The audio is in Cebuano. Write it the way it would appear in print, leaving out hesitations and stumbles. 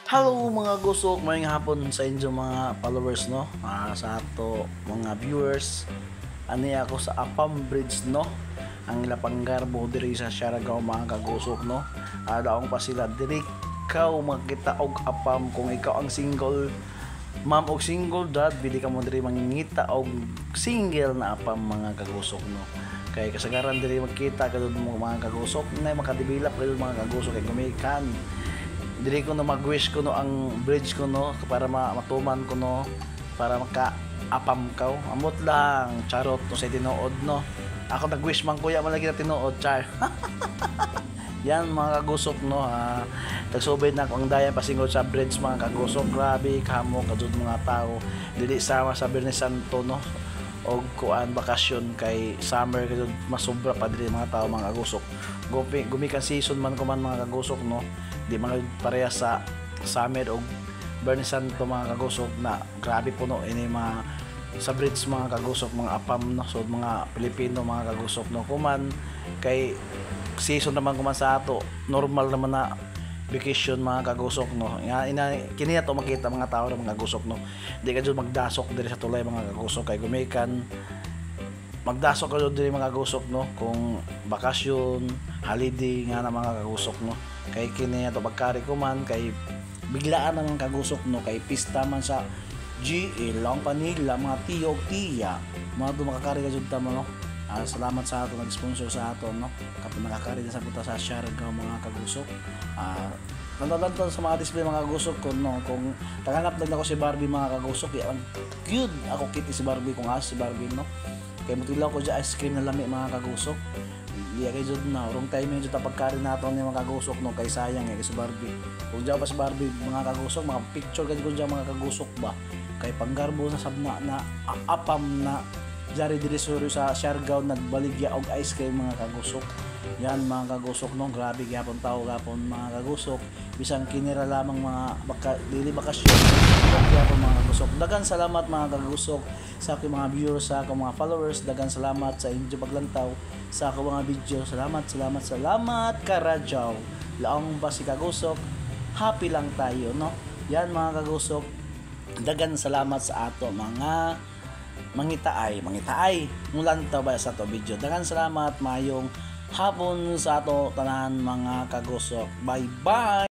Hello, mga gusok, maayong hapon sa inyo mga followers, no. Sa ato mga viewers. Ani ako sa Apam Bridge, no. Ang ilapanggarbo diri sa Siargao, mga kagusok, no. Daong pa sila diri kaw makita og apam. Kung ikaw ang single mom og single dad, bili ka mo diri mangingita og single na apam, mga kagusok, no. Kay kasagaran diri magkita ka mo, mga kagusok, na makadevelop kayo, mga kagusok, kay gumikan diri ko no, mag-wish ko no ang bridge ko no para matuman ko no, para maka apam kaw. Amot lang, charot no, sa tinuod no, ako nag-wish man kuya man lagi na tinuod, char. Yan, mga kagusok, no, tagsubay na ako ang dayan pasingod sa bridge, mga kagusok. Grabe kamo kadud mga tao, dili sama sa Biyernes Santo no og kuan bakasyon, kay summer kadud masobra pa diri mga tao, mga kagusok. Gumikan season man kuman, mga kagusok, no, di mga pareha sa summer og Biyernes Santo, mga kagusok, na grabe puno ini mga sa bridge, mga kagusok, mga apam no. So mga Pilipino, mga kagusok, no, kuman kay season naman kuman sa ato, normal naman na vacation, mga kagusok, no. Nga ina kini ato makita mga tao ra, mga kagusok, no. Di ka jud magdasok diri sa tulay, mga kagusok, kay gumikan magdasok ka jud diri, mga kagusok, no, kung bakasyon, holiday nga na, mga kagusok, no. Kay kini ato pagkari kuman kay biglaan ang kagusok, no, kay pista man sa GL lang panila mga tiyo og tiya mga do makakari ka jud ta mo, no. Salamat sa ato nag-sponsor sa ato, no, kapag nakakari din sa punta sa Siargao, mga kagusok. Lantaw sa mga display, mga kagusok ko, no, kung taganap lang ako si Barbie, mga kagusok, ya, ang cute ako kitty si Barbie, kung asa si Barbie, no, kay mutilaw ko dyan ice cream na lami, mga kagusok. Di kay jud na wrong timing jud ta pagkari nato ni, mga kagusok, no, kay sayang eh si Barbie. Kung diyan pa si Barbie, mga kagusok, mga picture gud ko diyan, mga kagusok ba, kay panggarbo sa sabna na apam na jari diri suro sa Siargao nagbaligya og ice cream, mga kagusok. Yan, mga kagusok, no, grabe gyapon tao gapon, mga kagusok, bisan kinira lamang mga baka, dili bakasyon gyapon, mga kagusok. Dagan salamat, mga kagusok, sa aking mga viewers, sa akong mga followers. Dagan salamat sa inyo paglantaw sa akong mga video. Salamat, salamat, salamat karadyaw. Laong ba si kagusok, happy lang tayo, no. Yan, mga kagusok, dagan salamat sa ato mga mangitaay, mangitaay mulantaw ba sa ato video. Dagan salamat, mayong hapon sa ato tanan, mga kagusok. Bye bye.